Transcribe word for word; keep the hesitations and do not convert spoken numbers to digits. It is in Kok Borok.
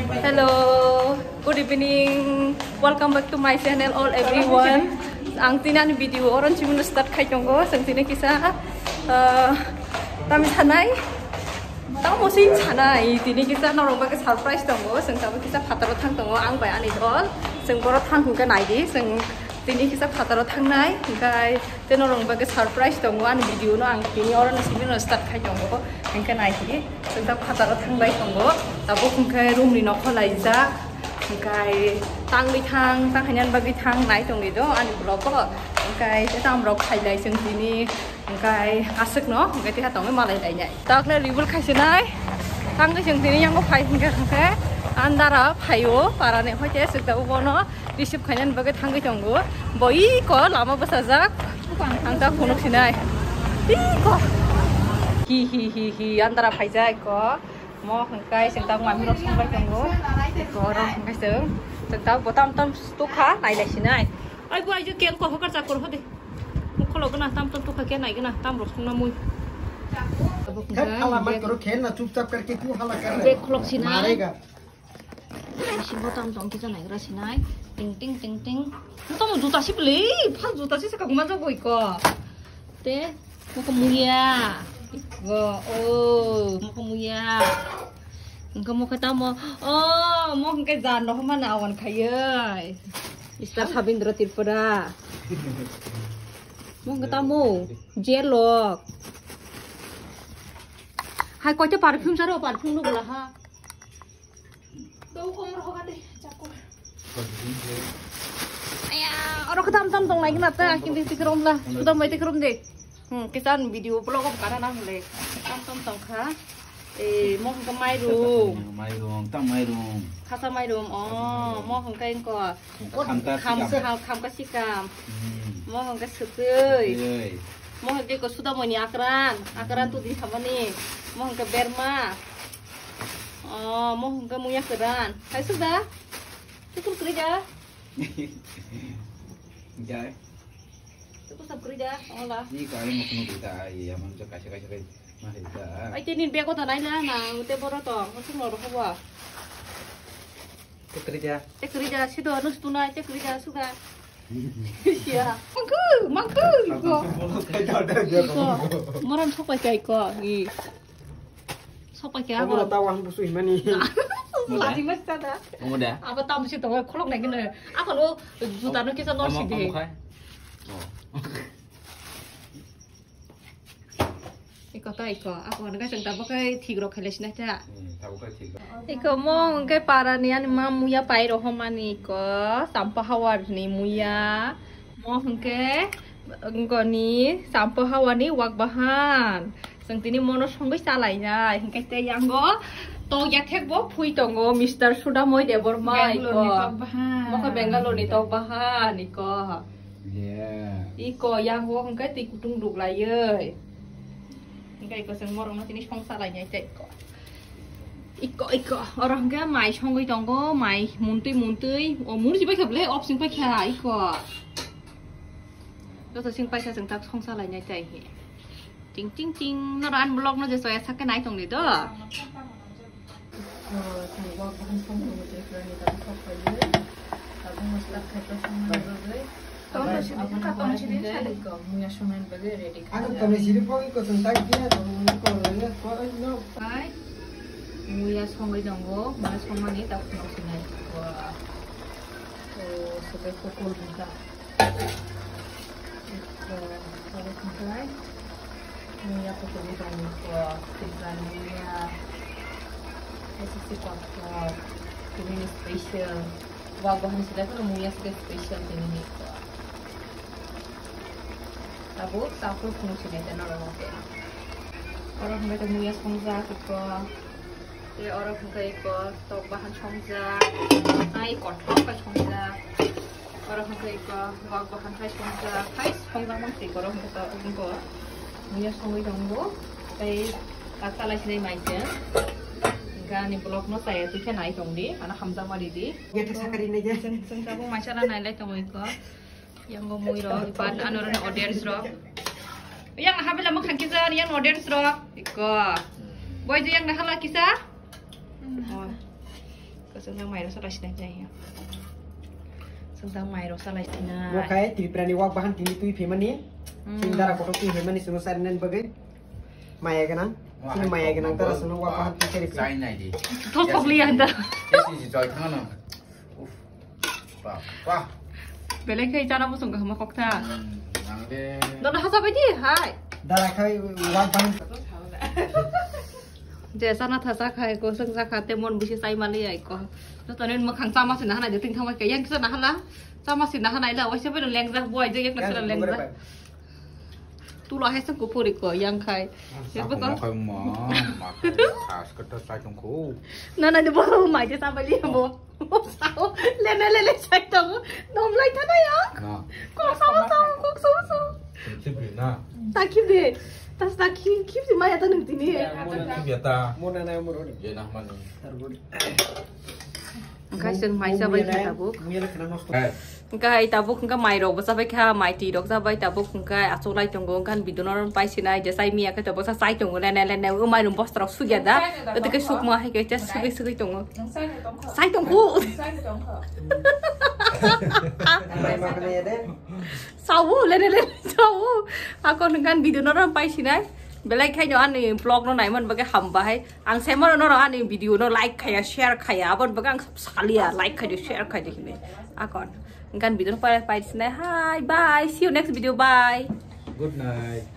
Hello, good evening. Welcome back to my channel, all everyone. Ang tini ani video oron chimino start khai tongo. Seng tini kisa, uh, tami sanai. Tamo sing sanai. Tini kisa norong bagwi surprise tongo. Seng tamo kisa phataro thang tongo. Ang bai ani dol. Seng boro thang hingke naidi. Seng tini kisa phataro thangnai. Hingkai Tei norok bagwi surprise tongo, ani video no ang tini oro no simi no start khai tongo, hingke nai di, sengta phataro thanglai tongo, tabuk hingke room ni nokho laijak, hingkai tangwi thang, tang hainani bagwi thang nai tongwi do ani vlog o, hingkai tei tam rok khailai chwng tini, hingkai aswk no, hingke teha tongwi malai lainai. Takle reveal khaisinai, tangwi chwng tini yango phai hingke hingke andara phaio, parani hoite swk tabuk bono. Receive khainani bagwi thangwi tongo. Bo iko lama bwsajak. Ang ta phunuk sinai. Iko. Hi hi hi hi andara phaijak iko. Mo hwnkhe sengtak mami rok songbai tongo. Iko rok hwnkhe seng. Sengtak bo tam tam tukha nailai sinai. Ai bo ajo ken ko hokar chakor hode. Mukholo gana tam tam tukha ke nai gana tam rok songna mui. Hala mat karo, khelna chupchap karke tu hala kar rahe. Bag khulok sinai. Marega. Bisingo tam tong kisa naigra sinai. Ting ting ting ting. Tamo juta si beli, phal juta si saka kuma jogoi ko. Te, moko muya. Go, oh, moko muya. Engko moko tamo, oh, moko engke jan rohoma na awan khayai. Mister Sabindra Tripura. Moko tamo, jelok. Hai koite perfume saro, perfume no bola ha. Aya, oro khe tam tam tong lai gana ta, kintu tikrom la, suda mai tikrom de. Hmm, kisan video vlog of kana na hule. Tam tam tong kha. Eh, mo hwnkhe mairum. Mairum, tam mairum. Khasa mairum, oh, mo hwnkhe engko. Khamka kham-, sikam. Kham-, khamka sikam. Hmm. Mo hwnkhe swtwi. Swtwi. Mo hwnkhe ko suda moni akran, akran tu di samani. Mo hwnkhe berma. Oh, mo hwnkhe muya kwran. Hai suda. Tukur kwrwi da? Jai. Tukur sab kwrwi da? Ola. Ni kari mo khunu kita, iya, man jo kaisa kaisa kai, ma hai da. Ai, tini bego da nai na, na, te boro to, mo sung lo ro hwa. Te kwrwi da. Te kwrwi da, sido, nus tu nai, te kwrwi da, suga. Iya. Mangku, mangku, ko. Ko. Moran sopai kai ko, i. Sopai khe abo. Omo ta wang busu himani. Lati mas ta da. Omo da. Abo tam si to khulok nai gino. Ako no juta no kisa no si de. Iko ta iko. Ako no kasa ta bakai thik rok khale sina ta. Hmm, ta bakai thik. Iko mo hwnkhe para ni ani ma muya pai rohomani iko. Sampa hawar ni muya. Mo hwnkhe ngoni sampo hawani wak bahan. Chwng tini mono songwi chalainai. Hinkhe tei yango tok yathek bo phui tongo Mister Sudamoi Debbarma iko. Bangalore ni tok bahan. Mokho Bangalore ni tok bahan iko. Yeah. Iko yango hinkhe twi kutung duklaiwi. Hinkhe iko chwng morokno tini song chalainai tei iko. Iko, iko, oro hwnkhe mai songwi tongo, mai muntwi muntwi. O, muni si paikha bwle, opsing paikha, iko. Joto sing paikha chwng tak songsa lainai tai hi. Ting, ting, ting. Noro ani vlog no je soya sakhe nai tongdi do. Iko, tei wak bahan song tongo, tei kwrwini tabuk sok paidi. Tabuk masla khaikhe songmani bagwi. Tong tong sini kha, tong sini sadi. Muya songmani bagwi ready kha. Ang tong sini pho iko tong tak dia tong ko le ko no. Hai. Muya songwi tongo, muya songmani tak tong sinai. Wah. Oh, sebagai pukul buka. Iko, aro khumpai. Muya pukul buka ni ko, Tripura ni muya. Ese si ko ko. Ini special. Wak bahan sida kono muya sida special tini ni ko. Tabuk tapur phunuk sinai teno rong ke. Oro hwnkhe muya songjak ko. Tei oro hwnkhe ko tok bahan songjak. Ai kothok kai songjak. Oro hwnkhe ko wak bahan kai songjak. Hai songjak man tei oro hwnkhe to ko. Muya songwi tongo. Tei tak talai sinai mai se. Gani vlog no saya tu khe nai tong di. Ana hamjak ma di di. Chwng, chwng tabuk mai sala nailai tongo iko. Yang go mui rok, ipan ano rok audience rok. Yang habila makhang kisa yang audience rok. Iko. Boy je yang hala kisa. Oh. Sengdang mairok salai sinai jai. Sengdang mairok salai sinai. Bo khai Tripura ni wak bahan tini twi phimani. Hmm. Sengdara kotor twi phimani sunu sari nan bagwi. Maya ganang. Sini maya ganang tara sunu wak bahan twi sari. Sai nai di. Thos pokli ya anda. Yes, yes, yes, joy thangano. Uff. Wah, wah. Belai khai chana bo sungkha hama kokta. Hmm, nang de. Dono hasa bai di, hai. Dara khai wak bahan. Je sana thasa khai ko sung sakha te mon bisi sai mali ai ko. Joto nin makhang chama sina hanai de ting thangbai ke yang kisa na hala. Chama sina hanai la waisa bai lengjak buai je yak na sina lengjak. Tulo hai sung ko pori ko yang khai. Yak ko. Khai ma, ma khai khas kata sai tong ko. Na na de bo mai je sa bai li bo. Sao, lene lene sai tongo. Nom lai thana ya. Na. Kok sao sao, kok sao sao. Sibri na. Ta khibri. Tas ta khib khib si maya ta nung tini. Mona khibya ta. Mona na moro ni. Je na mani. Engkai seng mai sabai kha tabuk. Muya na khana nosto. Hai. Engkai tabuk engka mai rok bwsa bai kha, mai twi rok sabai tabuk engkai achuk lai tongo engkan bidon oro pai sinai je sai miya khe tabuk sa sai tongo lene lene o mai rok bostra rok sugya da. Engkai tabuk. Ote khe sukma hai khe just sugui sugui tongo. Sai tongkho. Sai tongkho. Sai tongkho. Sawu, lene lene sawu. Ako nengkan video no ram pai sinai. Belai khai no ani vlog no naiman bagwi hamba hai. Ang sai mano no ani video no like khaya, share khaya. Abon bagwi ang saliya like khai, share khai hinwi. Akon. Nengkan video no pai pai sinai. Hi, bye. See you next video. Bye. Good night.